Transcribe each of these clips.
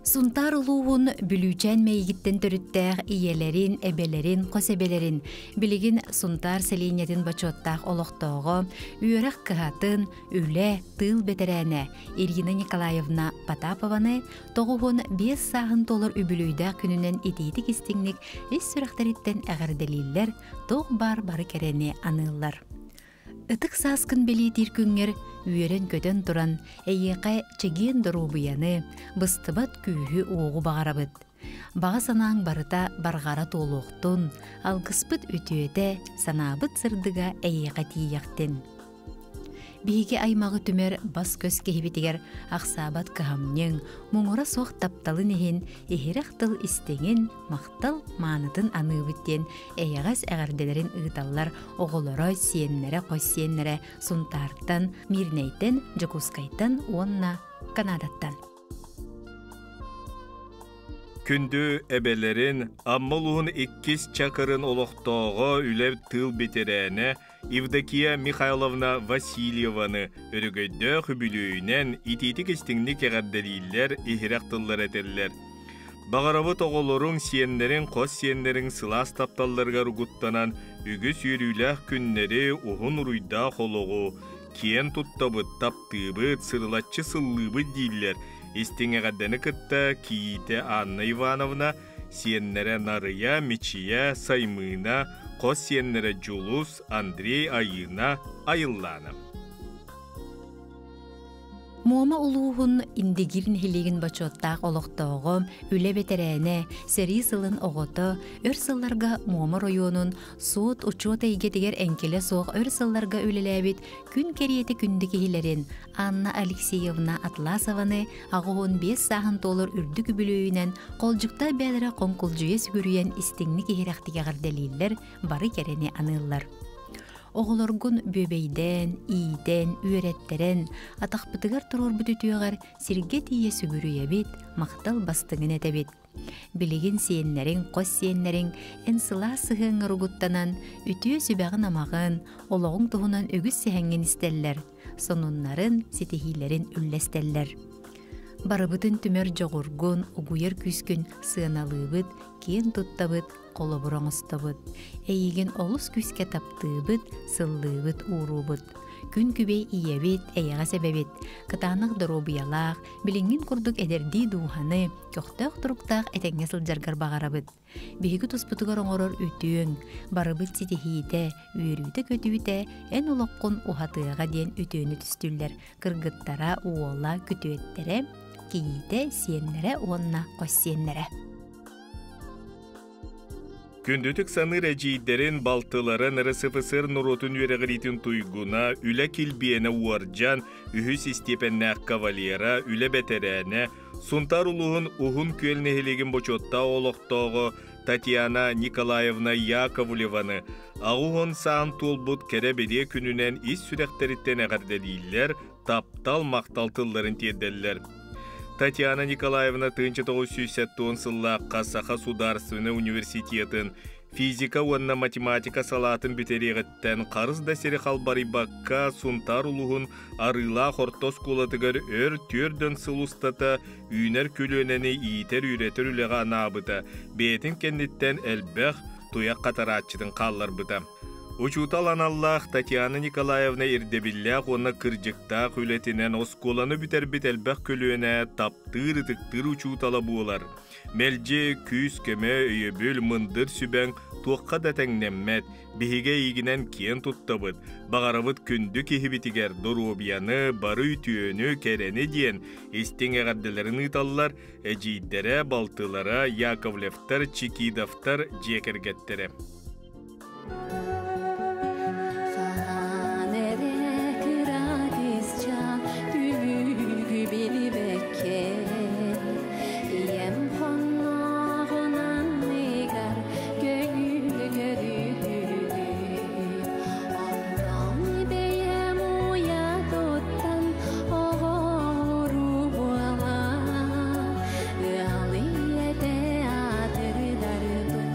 Сунтаар улууһун Бүлүүчээн Мэйигиттэн төрүттээх ийэлэрин, эбэлэрин, хос эбэлэрин, билигин Сунтаар сэлиэнньэтин бочуоттаах олохтооҕо, үөрэх кыһатын, үлэ, тыыл бэтэрээнэ Ирина Николаевна Потапованы 95 сааһын туолар үбүлүөйдээх күнүнэн итиитик-истиҥник ис сүрэхтэриттэн эҕэрдэлииллэр, туох баар бары кэрэни аныыллар. Ытык сааскын бэлиэтиир күҥҥэр үөрэн-көтөн туран, эйиэхэ чэгиэн доруобуйаны, быстыбат күүһү-уоҕу баҕарабыт. Баҕа санааҥ барыта барҕара туолуохтун, алгыспыт үтүөтэ, санаабыт сырдыга эйиэхэ тиийэхтин. Биһиги аймаҕы түмэр бас-көс киһибитигэр ахсаабат кыһамньыҥ, муҥура суох тапталын иһин иһирэх тыл истиҥин, махтал маанытын аныыбыт диэн эйэҕэс эҕэрдэлэрин ыыталлар оҕолоро, сиэннэрэ, хос сиэннэрэ Сунтаартан, Мирнэйтэн, Дьокуускайтан уонна Канадаттан. Күндү эбэлэрин, Амма улууһун иккис чакырын олохтооҕо үлэ тыыл бэтэрээнэ Евдокия Михайловна Васильеваны өрөгөйдөөх үбүлүөйүнэн итиитик-истиҥник эҕэрдэлииллэр, иһирэх тыллар этэллэр. Баҕарабыт оҕолоруҥ, сиэннэриҥ, хос сиэннэриҥ сылаас тапталларыгар угуттанан үгүс үөрүүлээх күннэри, уһун уруйдаах олоҕу киэн туттабыт, таптыыбыт, сырылаччы сыллыыбыт дииллэр. Истиҥ эҕэрдэни кытта кийиитэ Анна Ивановна, сиэннэрэ Нарыйа, Мичийэ, Саймыына, хос сиэннэрэ Дьулус, Андрей, Айыына, Айыллаана. Муома улууһун Индигир нэһилиэгин бочуоттаах олохтооҕо, үлэ бэтэрээнэ, сэрии сылын оҕото, өр сылларга Муома оройуонун суот-учуот эйгэтигэр эҥкилэ суох өр сылларга үлэлээбит күн кэриэтэ күндү киһилэрин Анна Алексеевна Атласованы 85 сааһын туолар үрдүк үбүлүөйүнэн холдьуктаах бэйэлэрэ хоҥкулдьуйа сүгүрүйэн истиҥник иһирэхтик эҕэрдэлииллэр, бары кэрэни аныыллар. Оҕолоргун бүөбэйдээн, иитэн, үөрэттэрэн, атахпытыгар туруорбут үтүөҕэр сиргэ тиийэ сүгүрүйэбит, махтал бастыҥын этэбит. Билигин сиэннэриҥ, хос сиэннэриҥ эн сылаас сыһыаҥҥар угуттанан, үтүө сүбэҕин-амаҕын, олоҕуҥ туһунан үгүс сэһэҥҥин истэллэр, сонуннарын, ситиһиилэрин үллэстэллэр. Барыбытын түмэр дьоҕургун, угуйар күүскүн сыаналыыбыт, киэн туттабыт, холобур оҥостобут. Эйигин олус күүскэ таптыыбыт, сыллыыбыт, ууруубут. Күн күбэй ийэбит, эйэҕэс эбэбит, кытаанах доруобуйалаах, билиҥҥин курдук эдэрдии дууһаны, көхтөөх туруктаах этэҥҥэ сылдьаргар баҕарабыт. Биһиги туспутугар оҥорор үтүөҥ, барыбыт ситиһиитэ, үөрүүтэ-көтүүтэ эн олоххун уһатыаҕа диэн үтүөнү түстүүллэр кыргыттара, уола, күтүөттэрэ, кийиитэ, сиэннэрэ уонна хос сиэннэрэ. Күндүтүк саныыр эдьиийдэрин, балтыларын РСФСР норуотун үөрэҕириитин туйгуна, үлэ килбиэнэ уордьан, үһүс истиэпэннээх кавалера, үлэ бэтэрээнэ, Сунтаар улууһун Уһун Күөл нэһилиэгин бочуоттаах олохтооҕо Татьяна Николаевна Яковлеваны 80 саан туолбут кэрэ-бэлиэ күнүнэн ис сүрэхтэриттэн эҕэрдэлииллэр, таптал, махтал тылларын тиэрдэллэр. Татьяна Николаевна 1970 сыллаахха Саха судаарственнай университетын физика уонна математика салаатын бүтэриэҕиттэн харыс да сири халбарыйбакка Сунтаар улууһун Арыылаах орто оскуолатыгар өр түөрдөн сыл устата үүнэр көлүөнэни иитэр-үөрэтэр үлэҕэ анаабыта, бэйэтин кэнниттэн элбэх туйах хатарааччытын хаалларбыта. Учуутал аналлаах Татьяна Николаевна ирдэбиллээх уонна кырдьыктаах үлэтинэн оскуоланы бүтэрбит элбэх көлүөнэ таптыыр, ытыктыыр учуутала буолар. Мэлдьи күүс-көмө, өйөбүл, мындыр сүбэҥ туохха да тэҥнэммэт, биһиги эйигинэн киэн туттабыт, баҕарабыт күндү киһибитигэр доруобуйаны, бары үтүөнү, кэрэни диэн истиҥ эҕэрдэлэрин ыыталлар эдьиийдэрэ, балтылара Яковлевтар, Чикидовтар дьиэ кэргэттэрэ. Хаһан эрэ кыра кыысчаан түбүгү билбэккэ Ийэм хонноҕун анныгар көҥүл көрүтүлүү Онтон бэйэм уйа туттан оҕо-уруу буолан Ыал ийэтэ аатырдарбын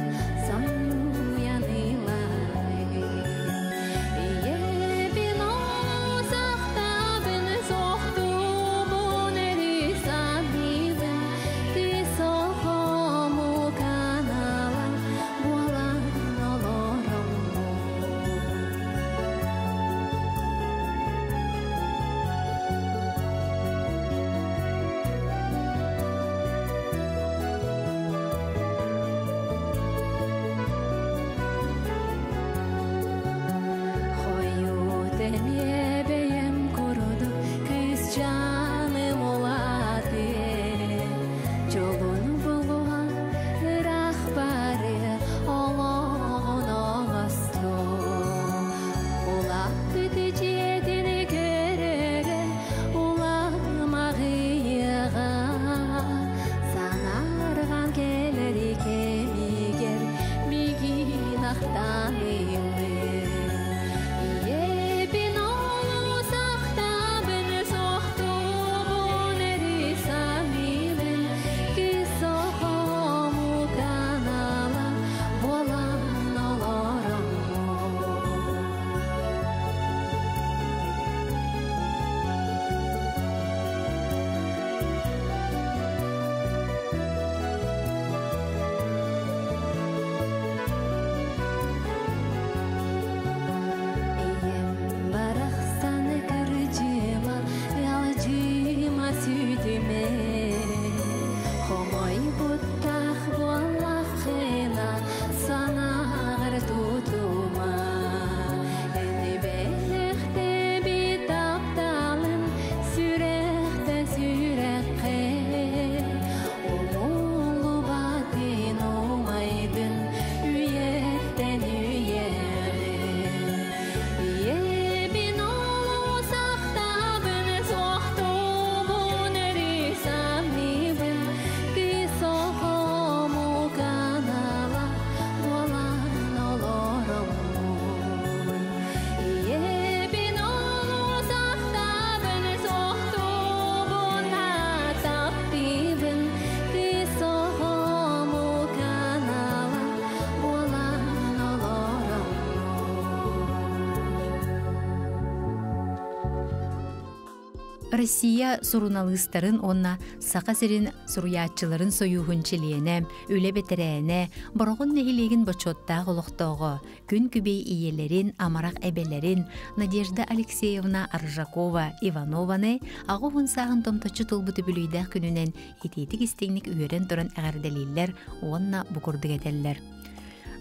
Россия суруналыыстарын уонна Саха сирин суруйааччыларын сойууһун чилиэнэ, үлэ бэтэрээнэ, Бороҕон нэһилиэгин бочуоттаах олохтооҕо, күн күбэй ийэлэрин, амарах эбэлэрин Надежда Алексеевна Аржакова Иванованы 80 сааһын томточчу туолбут үбүлүйдээх күнүнэн итиитик-истиҥник үөрэн туран эҕэрдэлииллэр уонна бу курдук этэллэр.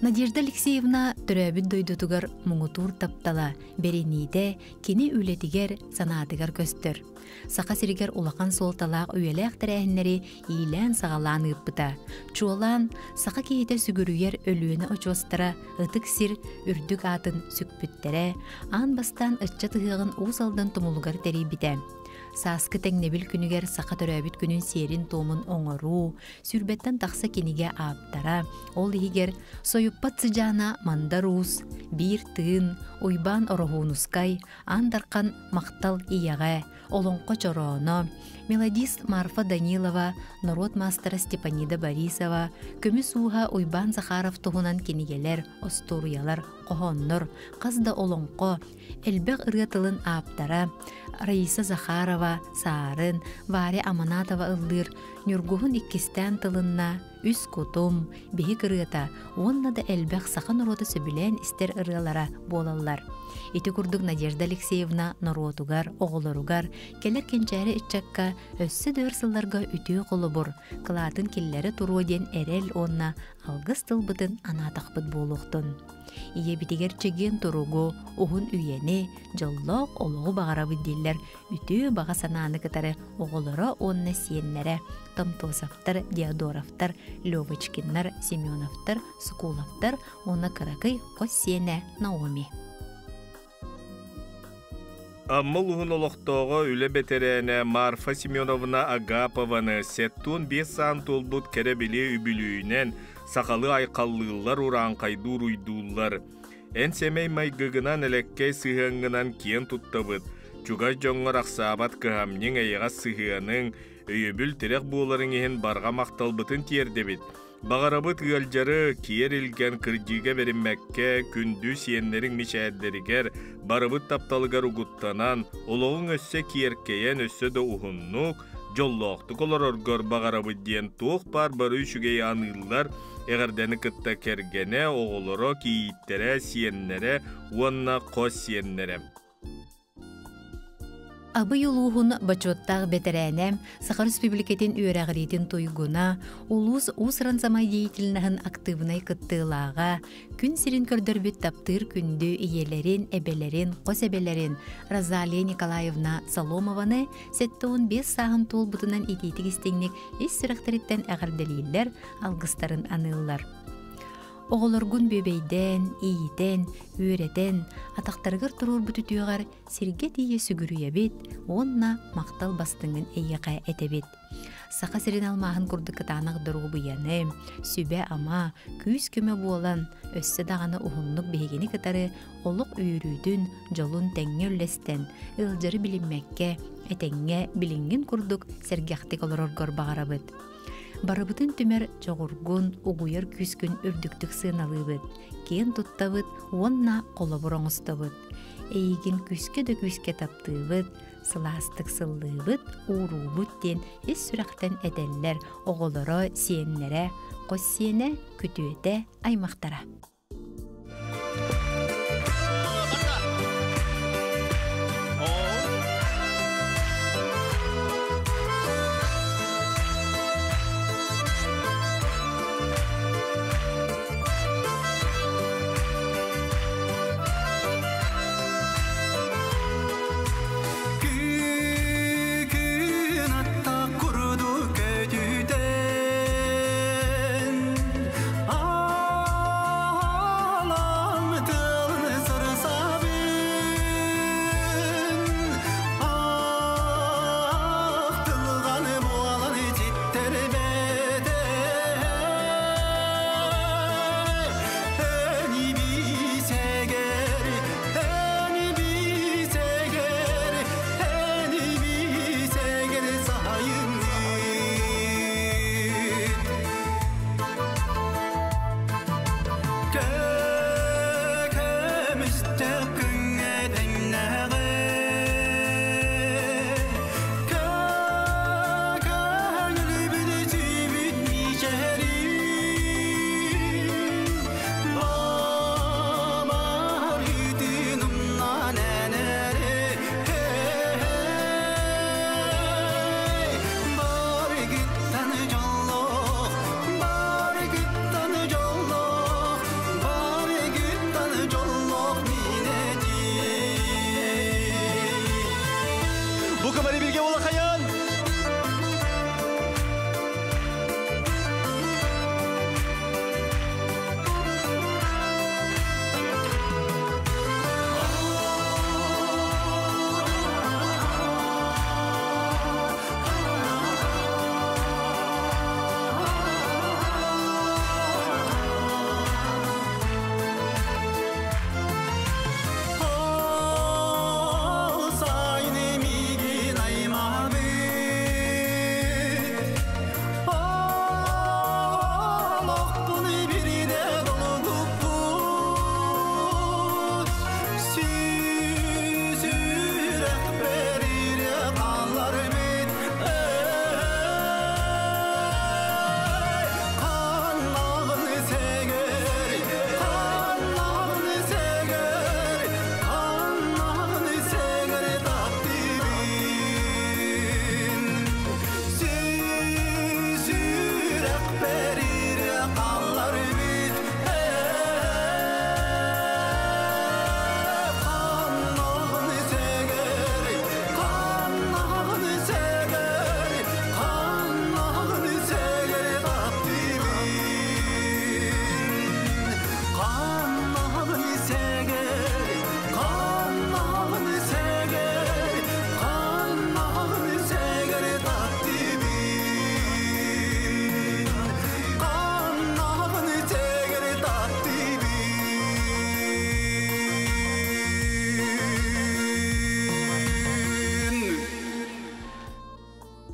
Надежда Алексеевна төрөөбүт дойдутугар муҥутуур таптала, бэриниитэ кини үлэтигэр, санаатыгар көстөр. Саха сиригэр улахан суолталаах үйэлээх тэрээһиннэри иилээн-саҕалаан ыыппыта. Чуолаан, саха киһитэ сүгүрүйэр Өлүөнэ очуостара ытык сир үрдүк аатын сүкпүттэрэ, аан бастаан ыччат ыһыаҕын Уус Алдан тумулугар тэрийбитэ. Сааскы тэҥнэбил күнүгэр саха төрөөбүт күнүн сиэрин-туомун оҥоруу, сүүрбэттэн тахса кинигэ ааптара, ол иһигэр Сойуппат сыдьаана Мандар Уус, Биир тыын, Уйбаан Ороһуунускай, Аан Дархан Махтал ийэҕэ, Олоҥхо чорооно, мелодист Марфа Данилова, норуот маастара Степанида Борисова, көмүс ууһа Уйбаан Захаров туһунан кинигэлэр, остуоруйалар, хоһооннор, хас да олоҥхо, элбэх ырыа тылын ааптара Раиса Захарова, Саарын, Варя Аманатова ыллыыр Ньургуһун иккистээн тылынна, Үс кутум, Биһик ырыата уонна да элбэх саха норуота сөбүлээн истэр ырыалара буолаллар. Ити курдук Надежда Алексеевна норуотугар, оҕолоругар, кэлэр кэнчээри ыччакка өссө да өр сылларга үтүө холобур, кылаатын киллэрэ туруо диэн эрэл уонна алгыс тылбытын анаатахпыт буолуохтун. Ийэбитигэр чэгиэн туругу, уһун үйэни, дьоллоох олоҕу баҕарабыт дииллэр үтүө баҕа санааны кытары оҕолоро уонна сиэннэрэ Томтосовтар, Диодоровтар, Левочкиннар, Семеновтар, Сукуловтар уонна кыракый хос сиэнэ Наоми. Амма улууһун олохтооҕо үлэ бэтэрээнэ Марфа Семеновна Агапованы 75 саан туолбут кэрэ билиэ үбүлүөйүнэн сахалыы айхаллыыллар, урааҥхайдыы уруйдууллар. Эн сэмэй майгыгынан, элэккэй сыһыаҥҥынан киэн туттабыт. Чугас дьоҥҥор ахсаабат кыһамньыҥ, эйэҕэс сыһыаныҥ, өйөбүл-тирэх буоларыҥ иһин барҕа махталбытын тиэрдэбит. Баҕарабыт ыалдьары киэр илгэн кырдьыыга бэриммэккэ, күндү сиэннэриҥ мичээрдэригэр, барыбыт тапталыгар угуттанан, олоҕуҥ өссө киэркэйэн, өссө да уһуннук, дьоллоохтук олороргор баҕарабыт диэн туох баар бары үчүгэй аныыллар, эҕэрдэни кытта кэргэнэ, оҕолоро, кийииттэрэ, сиэннэрэ уонна хос сиэннэрэ. Абый улууһун бочуоттаах бэтэрээнэ, Саха Республикатын үөрэҕириитин туйгуна, улуус уус-уран самодеятельноһын актыыбынай кыттыылааҕа, күн сирин көрдөрбүт таптыыр күндү ийэлэрин, эбэлэрин, хос эбэлэрин Розалия Николаевна Соломованы 75 сааһын туолбутунан итиитик-истиҥник ис сүрэхтэриттэн эҕэрдэлииллэр, алгыстарын аныыллар. Оҕолоргун бүөбэйдээн, иитэн, үөрэтэн, атахтарыгар туруорбут үтүөҕэр сиргэ тиийэ сүгүрүйэбит уонна махтал бастыҥын эйиэхэ этэбит. Саха сирин алмааһын курдук кытаанах доруобуйаны, сүбэ-ама, күүс-көмө буолан, өссө даҕаны уһуннук биһигини кытары олох үөрүүтүн, дьолун тэҥҥэ үллэстэн, ыалдьары билиммэккэ, этэҥҥэ билиҥҥин курдук сэргэхтик олороргор баҕарабыт. Барыбытын түмэр дьоҕургун, угуйар күүскүн үрдүктүк сыаналыыбыт, киэн туттабыт уонна холобур оҥостобут. Эйигин күүскэ да күүскэ таптыыбыт, сылаастык сыллыыбыт, ууруубут диэн ис сүрэхтэн этэллэр оҕолоро, сиэннэрэ, хос сиэнэ, күтүөтэ, аймахтара. Күн атта курду көтүтэн.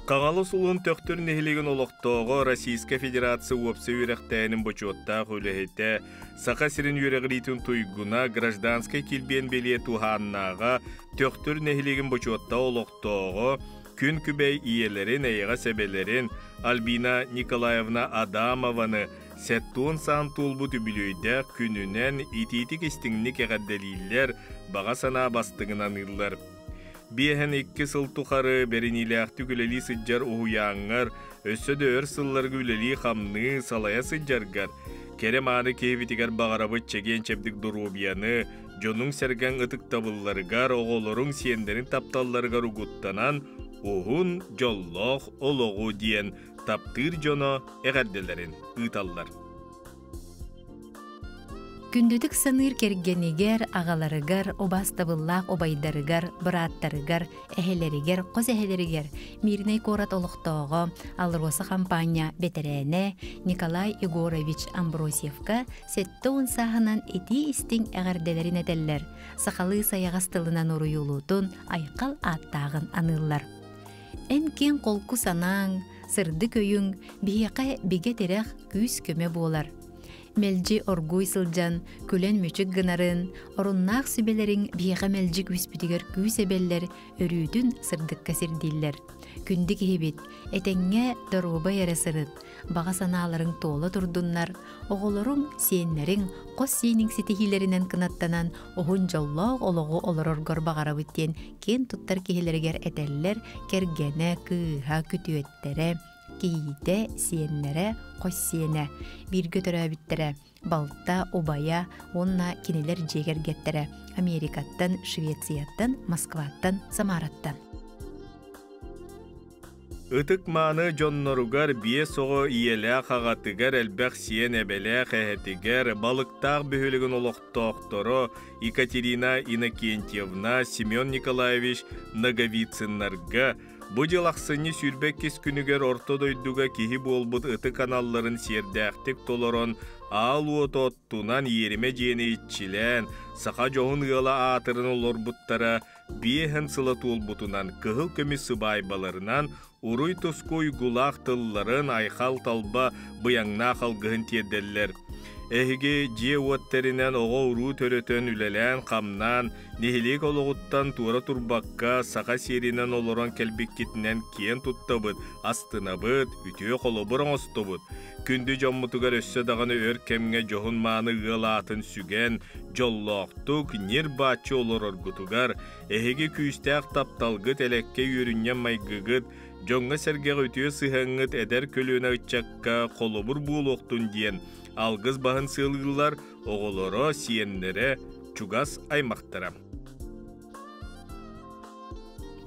Хаҥалас улууһун Төхтүр нэһилиэгин олохтооҕо, Российскай Федерация уопсай үөрэхтээһинин бочуоттаах үлэһитэ, Саха сирин үөрэҕириитин туйгуна, гражданскай килбиэн бэлиэ туһааннааҕа, Төхтүр нэһилиэгин бочуоттаах олохтооҕо, күн күбэй ийэлэрин, эйэҕэс эбэлэрин Альбина Николаевна Адамованы 70 саан туолбут үбүлүөйдээх күнүнэн итиитик-истиҥник эҕэрдэлииллэр, баҕа санаа бастыҥын аныыллар. 52 сыл тухары бэриниилээхтик үлэлии сылдьар уһуйааҥҥар, өссө да өр сылларга үлэлии-хамныы, салайа сылдьаргар, кэрэ-мааны киһибитигэр баҕарабыт чэгиэн-чэбдик доруобуйаны, дьонуҥ-сэргэҥ ытыктабылларыгар, оҕолоруҥ, сиэннэриҥ тапталларыгар угуттанан, уһун, дьоллоох олоҕу диэн таптыыр дьоно эҕэрдэлэрин ыыталлар. Күндүтүк саныыр кэргэнигэр, аҕаларыгар, убаастабыллаах убайдарыгар, бырааттарыгар, эһэлэригэр, хос эһэлэригэр Мирнэй куорат олохтооҕо, АЛРОСА хампаанньа бэтэрээнэ Николай Егорович Амбросьевка 70 сааһынан итии-истиҥ эҕэрдэлэрин этэллэр, сахалыы сайаҕас тылынан уруйулуутун айхал ааттааҕын аныыллар. Эн киэҥ холку санааҥ, сырдык өйүҥ биһиэхэ бигэ тирэх, күүс-көмө буолар. Мэлдьи оргууй сылдьан, күлэн мүчүк гынарын, оруннаах сүбэлэриҥ биһиэхэ мэлдьи күүспүтүгэр күүс эбэллэр, өрүүтүн сырдыкка сирдииллэр. Күндү киһибит, этэҥҥэ доруобай эрэ сырыт, баҕа санааларыҥ туола турдуннар, оҕолоруҥ, сиэннэриҥ, хос сиэниҥ ситиһиилэринэн кынаттанан уһун дьоллоох олоҕу олороргор баҕарабыт диэн киэн туттар киһилэригэр этэллэр кэргэнэ, кыыһа, күтүөттэрэ, кийиитэ, сиэннэрэ, хос сиэнэ, бииргэ төрөөбүттэрэ, балта, убайа уонна кинилэр дьиэ кэргэттэрэ Америкаттан, Швецияттан, Москваттан, Самараттан. Ытык-мааны дьонноругар биэс оҕо ийэлээх аҕатыгар элбэх сиэн эбэлээх эһэтигэр Балыктаах бөһүөлэгин олохтоохторо Екатерина Иннокентьевна, Семен Николаевич Ноговицыннарга бу дьыл ахсынньы 22 күнүгэр орто дойдуга киһи буолбут ытык аналларын сиэрдээхтик толорон, аал уоту оттунан иэримэ дьиэни иччилээн, саха дьоһун ыала аатырын олорбуттара 5 сыла туолбутунан кыһыл көмүс сыбаайбаларынан уруй-туску уйгулаах тылларын айхал-талба быйаҥнаах алгыһын тиэрдэллэр. Эһиги дьиэ-уот тэринэн оҕо-уруу төрөтөн үлэлээн-хамнаан, нэһилиэк олоҕуттан туора турбакка саха сиэринэн олорон кэлбиккитинэн киэн туттабыт, астынабыт, үтүө холобур оҥостобут. Күндү дьоммутугар өссө даҕаны өр кэмҥэ дьоһун-мааны ыал аатын сүгэн, дьоллоохтук, ньир-бааччы олороргутугар, эһиги күүстээх тапталгыт, элэккэ үөрүнньэҥ майгыгыт, дьоҥҥо-сэргэҕэ үтүө сыһыаҥҥыт эдэр көлүөнэ ыччакка холобур буолуохтун диэн алгыс баһын сыалыыллар оҕолоро, сиэннэрэ, чугас аймахтара.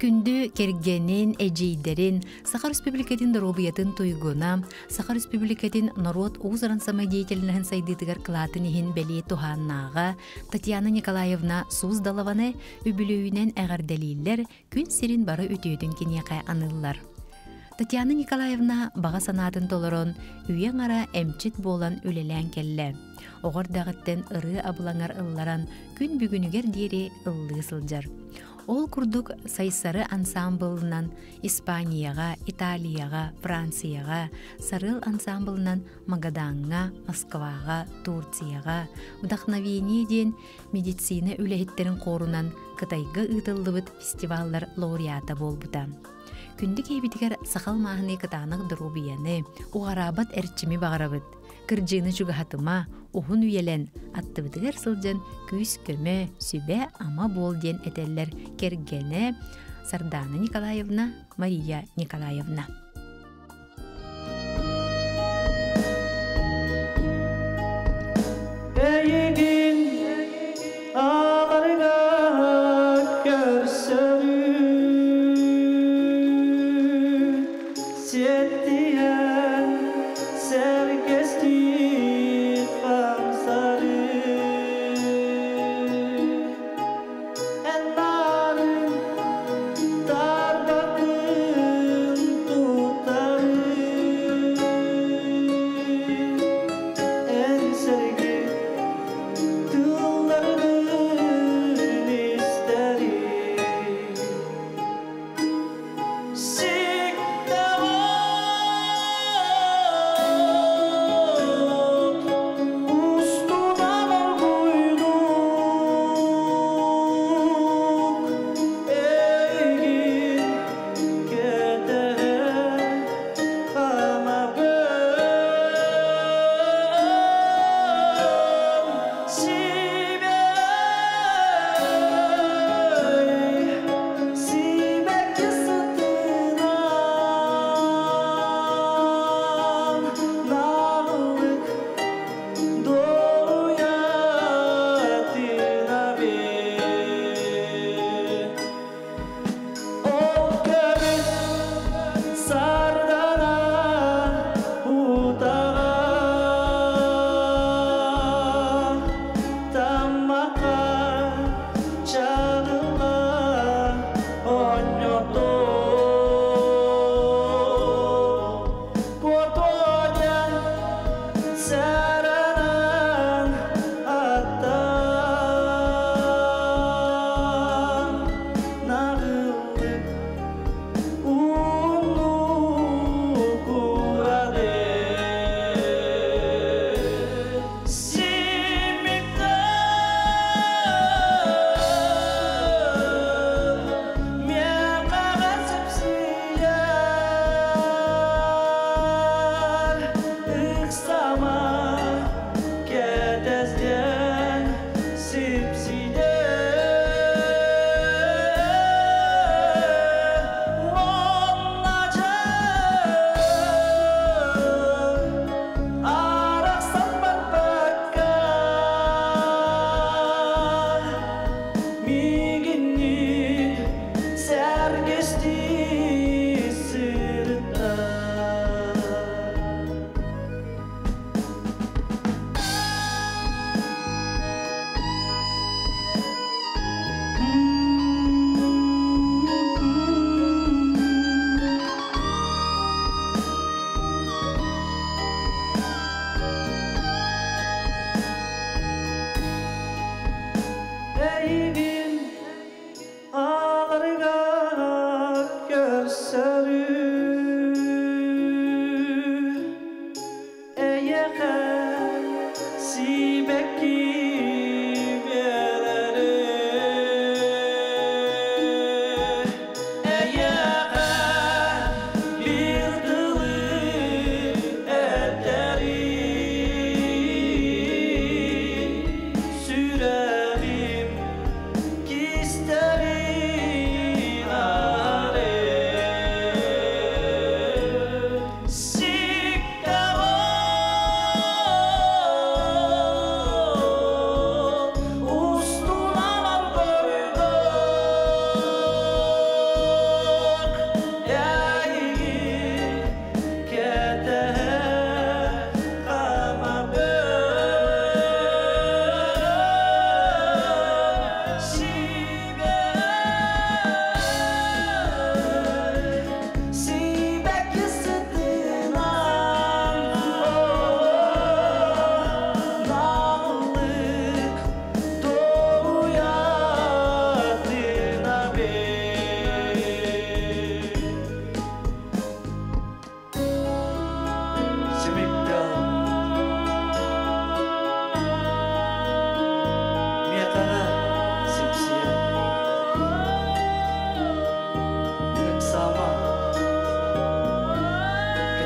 Күндү кэргэнин, эдьиийдэрин, Саха Республикатын доруобуйатын туйгуна, Саха Республикатын норуот уус-уран самодеятельноһын сайдыытыгар кылаатын иһин бэлиэ туһааннааҕа Татьяна Николаевна Суздалованы үбүлүөйүнэн эҕэрдэлииллэр, күн сирин бары үтүөтүн киниэхэ аныыллар. Татьяна Николаевна баҕа санаатын толорон, үйэ аҥара эмчит буолан үлэлээн кэллэ. Оҕо эрдэҕиттэн ырыа абылаҥар ылларан, күн бүгүнүгэр диэри ыллыы сылдьар. Ол курдук Сайсары ансаамбылынан Испанияҕа, Италияҕа, Францияҕа, Сарыал ансаамбылынан Магадаҥҥа, Москваҕа, Турцияҕа, Вдохновение диэн медицина үлэһиттэрин хуорунан Кытайга ыытыллыбыт фестиваллар лауреата буолбута. Күндү киһибитигэр сахал мааһыныы кытаанах доруобуйаны, уҕараабат эрчими баҕарабыт. Кырдьыыны чугаһатыма, уһун үйэлэн, аттыбытыгар сылдьан күүс-көмө, сүбэ-ама буол диэн этэллэр кэргэнэ Сардаана Николаевна, Мария Николаевна. Эйигин ааҕарыгар көрсөрү сиэттиһэн сэргэстии хамсары эн баарын тарбакын.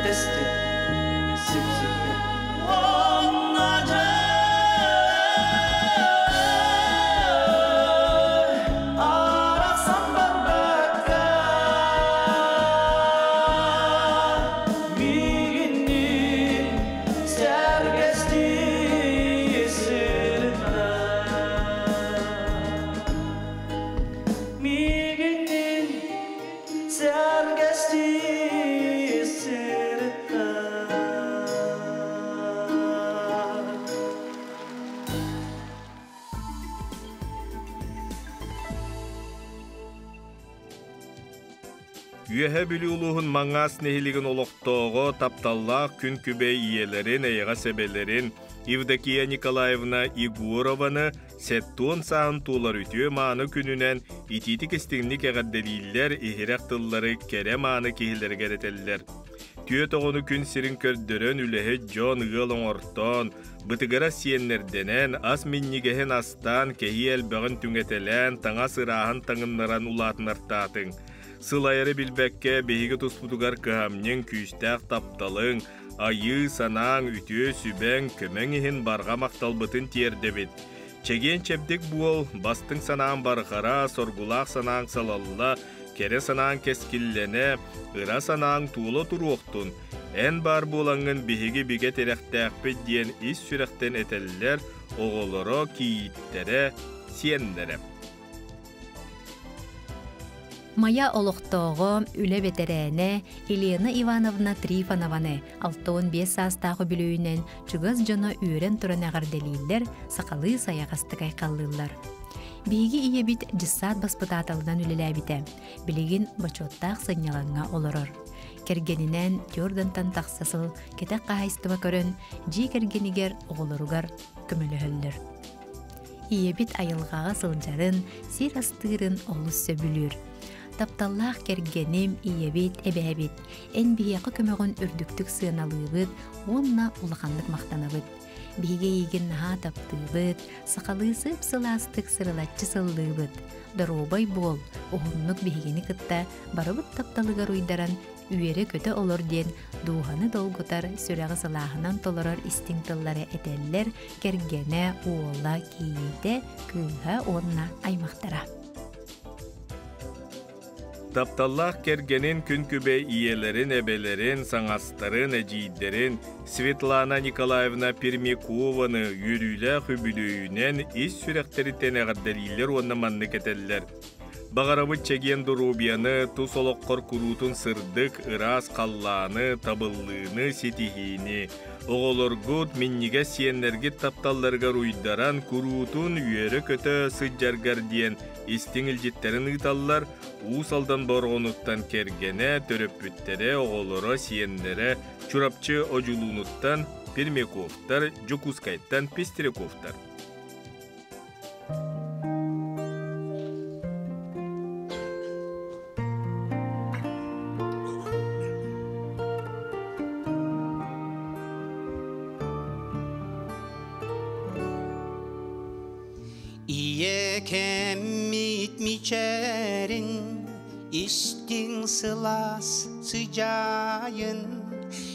Тэстэ сипсийдэ. Уонна дьэ арахсан барбакка миигинниин сэргэстии сырытта. Миигинниин сэргэстии сырытта. Үөһэ Бүлүү улууһун Маҥаас нэһилиэгин олохтооҕо тапталлаах күн күбэй ийэлэрин, эйэҕэс эбэлэрин Евдокия Николаевна Егорованы сэттиэн сааһын туолар үтүө-мааны күнүнэн итиитик-истиҥник эҕэрдэлииллэр, иһирэх тыллары кэрэ-мааны киһилэригэр этэллэр. Түөрт оҕону күн сирин көрдөрөн үлэһит дьон ыал оҥортоон, бытыгыра сиэннэрдэнэн, ас минньигэһин астаан, кэһии элбэҕин түҥэтэлээн, таҥас ырааһын таҥыннаран улаатынартаатыҥ. Сылайары билбэккэ биһиги туспутугар кыһамньыҥ, күүстээх тапталыҥ, айыы санааҥ, үтүө сүбэҥ, көмөҥ иһин барҕа махталбытын тиэрдэбит. Чэгиэн-чэбдик буол, бастыҥ санааҥ барҕара, соргулаах санааҥ салалла, кэрэ санааҥ кэскиллэнэ, ыра санааҥ туола туруохтун, эн баар буолаҥҥын биһиги бигэ тирэхтээхпит диэн ис сүрэхтэн этэллэр оҕолоро, кийииттэрэ, сиэннэрэ. Майа олохтооҕо, үлэ бэтэрээнэ Елена Ивановна Трифонованы 65 саастаах үбүлүөйүнэн чугас дьоно үөрэн туран эҕэрдэлииллэр, сахалыы сайаҕастык айхаллыыллар. Биһиги ийэбит дьыссаат баспытааталынан үлэлээбитэ. Билигин бочуоттаах сынньалаҥҥа олорор. Кэргэнинэн Тёрдантан тахса сыл кэтэх хаһаайыстыба көрөн, дьиэ кэргэнигэр, оҕолоругар көмөлөһөллөр. Ийэбит айылҕаҕа сылдьарын, сир астыырын олус сөбүлүүр. Тапталлаах кэргэним, ийэбит, эбээбит, эн биһиэхэ көмөҕүн үрдүктүк сыаналыыбыт уонна улаханнык махтанабыт. Биһиги эйигин наһаа таптыыбыт, сахалыы сып-сылаастык сырылаччы сыллыыбыт. Доруобай буол, уһуннук биһигини кытта барыбыт тапталыгар уйдаран үөрэ-көтө олор диэн дууһаны долгутар, сүрэҕи сылааһынан толорор истиҥ тыллары этэллэр кэргэнэ, уола, кийиитэ, кыыһа уонна аймахтара. Тапталлаах кэргэнин күн күбэй ийэлэрин, эбэлэрин, саҥастарын, эдьиийдэрин Светлана Николаевна Пермякованы үөрүүлээх үбүлүөйүнэн ис сүрэхтэриттэн эҕэрдэлииллэр уонна маннык этэллэр. Баҕарабыт чэгиэн доруобуйаны, тус олоххор куруутун сырдык, ыраас халлааны, табыллыыны, ситиһиини, оҕолоргут, минньигэс сиэннэргит тапталларыгар уйдаран куруутун үөрэ-көтө сылдьаргар диэн истиҥ илдьиттэрин ыыталлар Уус Алдан Бороҕонуттан кэргэнэ, төрөппүттэрэ, оҕолоро, сиэннэрэ Чурапчы Одьулуунуттан Пермяковтар, Дьокуускайтан Пестряковтар. Ийэ кэммит мичээрин, истиҥ сылаас сыдьаайын,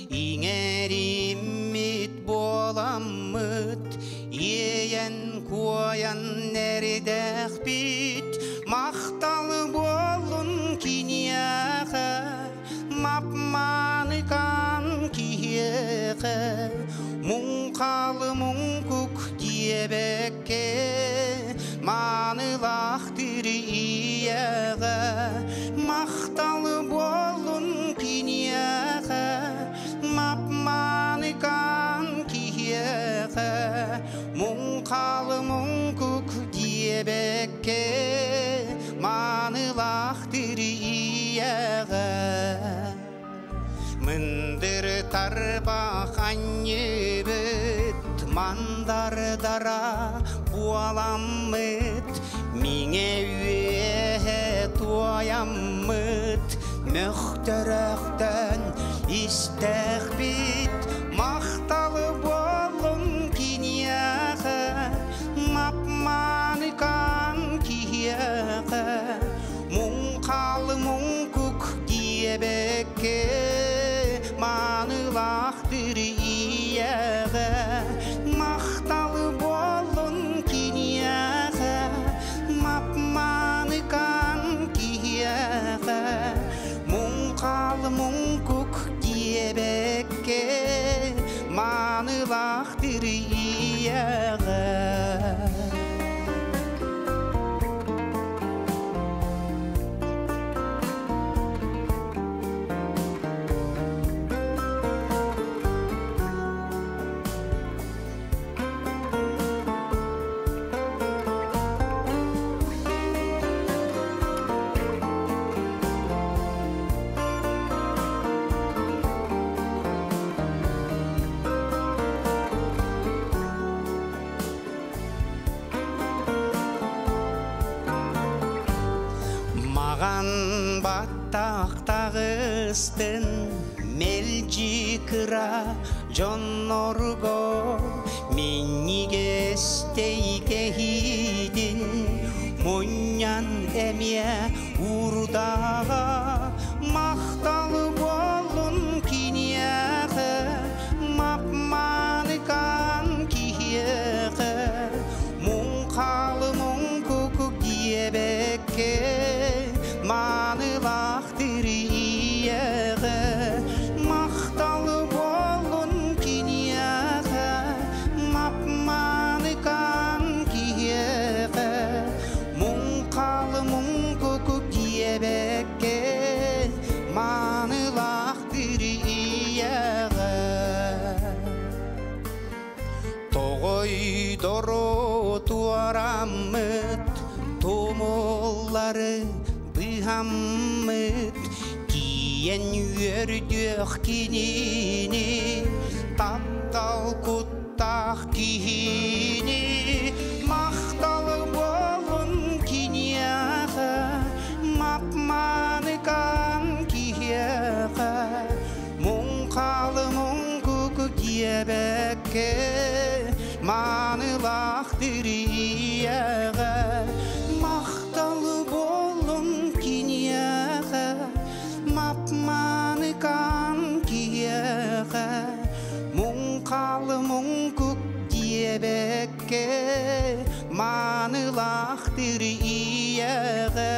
иҥэриммит буоламмыт, иэйэн-куойан эрдэхпит, махтал буоллун киниэхэ, мап-мааныкан киһиэхэ, муҥхалы муҥкук диэбэккэ, маанылаахтыр ийэҕэ, махтал буоллун киниэхэ, мап-мааныкан киһиэхэ, муҥхалы муҥкук диэбэккэ, маанылаахтыр ийэҕэ. Мындыр тарбах анньыбыт, мандардара буоламмыт, миҥэ үөһэ туойаммыт, мөхтөрөхтөн истэхпит, махталы буоллун киниэхэ, мап-мааныкан киһиэхэ, муҥхалы муҥкук диэбэккэ, маанылаахтыр Маанылаахтыр ийэҕэ Махталы буоллун киниэхэ Мап-мааныкан киһиэхэ Муҥхал муҥкук диэбэккэ Маанылаахтыр ийэҕэ Маҕан баттахтаҕыстын мэлдьи кыра дьоннорго минньигэстэй кэһиитин мунньан эмиэ уурдаҕа махтал буоллун киниэхэ мап-мааныкан киһиэхэ муҥхалы муҥкук диэбэккэ маанылаахтыр ийэҕэ махтал буоллун киниэхэ мап-мааныкан киһиэхэ муҥхалы муҥкук диэбэккэ маанылаахтыр ийэҕэ Тоҕойдору туораммыт, тумуллары быыһаммыт, тиийэн үөрдүөх кинини, таптал куттаах киһини, махтал буолун киниэхэ, мап-мааныкан киһиэхэ, Муҥхалы муҥкук диэбэккэ маанылаах тириэҕэ махтал буоллун киниэхэ мап-мааныкан киһиэхэ муҥхалы муҥкук диэбэккэ маанылаах тириэҕэ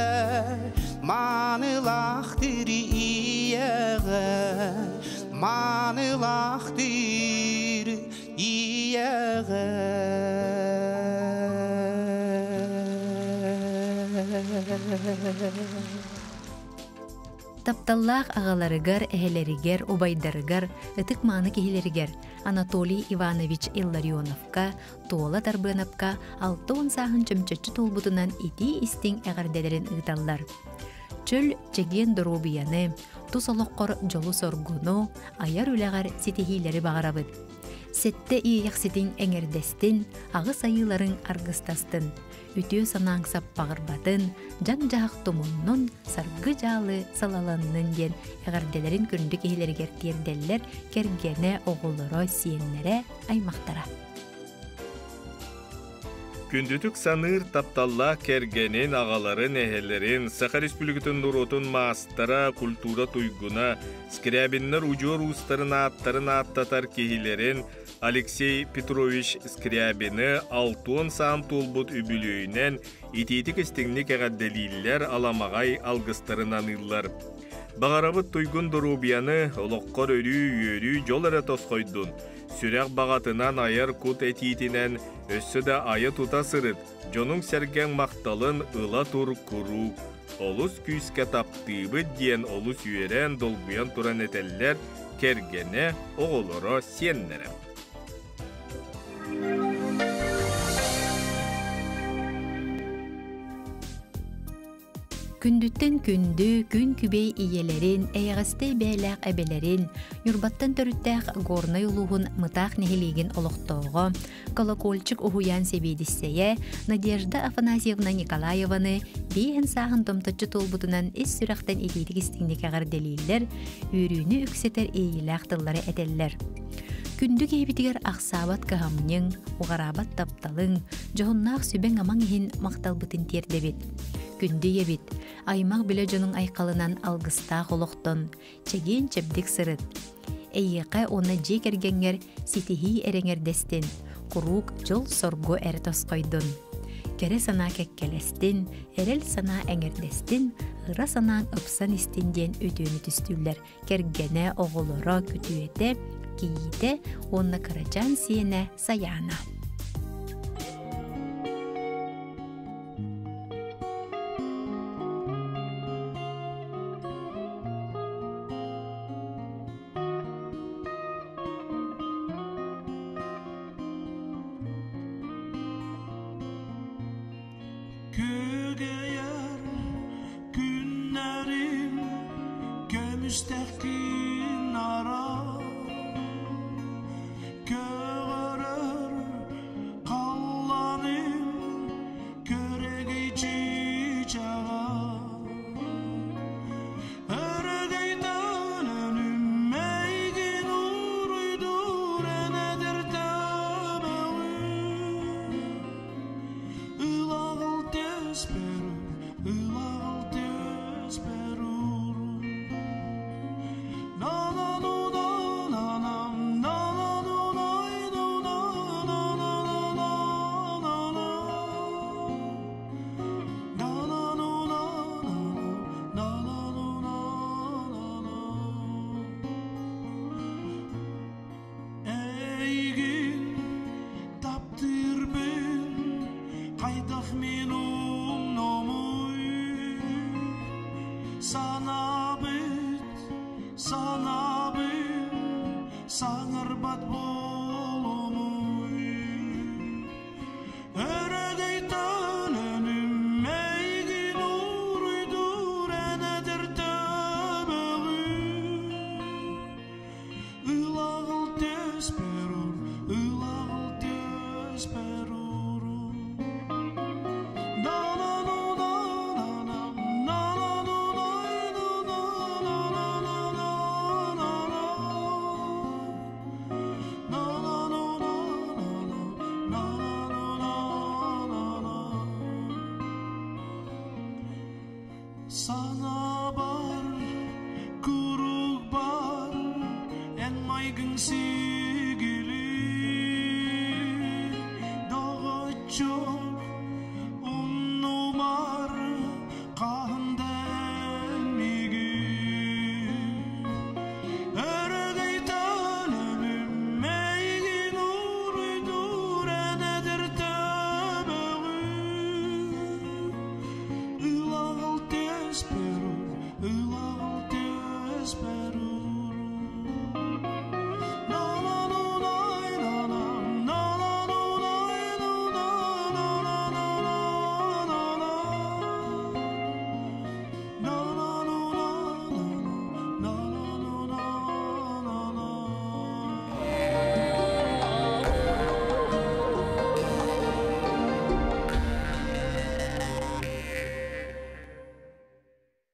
Маанылаахтыр ийэҕэ, маанылаахтыр ийэҕэ. Тапталлаах аҕаларыгар, эһэлэригэр, убайдарыгар, ытык-мааны киһилэригэр Анатолий Иванович Илларионовка, Туола Дарбыанапка 60 сааһын чөмчөччү туолбутунан итии-истиҥ эҕэрдэлэрин ыыталлар. Чөл, чэгиэн доруобуйаны, тус олоххор дьолу-соргуну, айар үлэҕэр ситиһиилэри баҕарабыт. Сэттэ иэйэхситиҥ эҥэрдэстин, аҕыс айыыларыҥ аргыстастын, үтүө санааҥ саппаҕырбатын, дьаҥ-дьаһах тумуннун, саргы-дьаалы салаланнын диэн эҕэрдэлэрин күндү киһилэригэр тиэрдэллэр кэргэнэ, оҕолоро, сиэннэрэ, аймахтара. Күндүтүк саныыр тапталлаах кэргэнин, аҕаларын, эһэлэрин, Саха Республикатын норуотун маастара, культура туйгуна, Скрябиннар удьуор уустарын ааттарын ааттатар киһилэрин Алексей Петрович Скрябины алтуон саан туолбут үбүлүөйүнэн итиитик-истиҥник эҕэрдэлииллэр, аламаҕай алгыстарын аныыллар. Баҕарабыт туйгун доруобуйаны, олоххор өрүү үөрүү, дьол эрэ тосхойдун! Сүрэх баҕатынан айар кут этиитинэн өссө да айа-тута сырыт, дьонуҥ-сэргэҥ махталын ыла тур куруук. Олус күүскэ таптыыбыт диэн олус үөрэн, долгуйан туран этэллэр кэргэнэ, оҕолоро, сиэннэрэ. Күндүттэн күндү, күн күбэй ийэлэрин, эйэҕэстэй бэйэлээх эбэлэрин, Ньурбаттан төрүттээх Горнай улууһун Мытаах нэһилиэгин олохтооҕо, Колокольчик уһуйаан сэбиэдиссэйэ Надежда Афанасьевна Николаеваны биэһин сааһын томточчу туолбутунан ис сүрэхтэн итиитик истиҥник эҕэрдэлииллэр, үөрүүнү үксэтэр иэйиилээх тыллары этэллэр. Күндү киһибитигэр ахсаабат кыһамньыҥ, уҕараабат тапталыҥ, дьоһуннаах сүбэҥ-амаҥ иһин махталбытын тиэрдэбит. Күндү ийэбит, аймах билэ дьонуҥ айхалынан алгыстаах олохтон, чэгиэн-чэбдик сырыт. Эйиэхэ уонна дьиэ кэргэҥҥэр ситиһии эрэҥэрдэстин, куруук дьол-соргу эрэ тосхойдун. Кэрэ санаа кэккэлэстин, эрэл санаа эҥэрдэстин, ыра санааҥ ыпсан истин диэн үтүөнү түстүүллэр кэргэнэ, оҕолоро, күтүөтэ, кийиитэ уонна кырачаан сиэнэ Сайаана. Күөгэйэр күннэрим көмүстэхкин ара Көҕөрөр халлааным көрөгөй чыычааҕа Өрөгөйдөөн өнүмэйгин уруйдуур эн эдэр тэбэҕин Ылаҕыл тэспэр, ылаҕыл тэспэр уруй Эйигин таптыырбын хайдах мин умнумуй Санаабыт, санаабын саҥарбат буолумуй Өрөгөйтөн өнүм эйигин уруйдуур эн эдэр төбөҕүн Ылаҕыл тэспэр ылаҕыл тэспэр Sana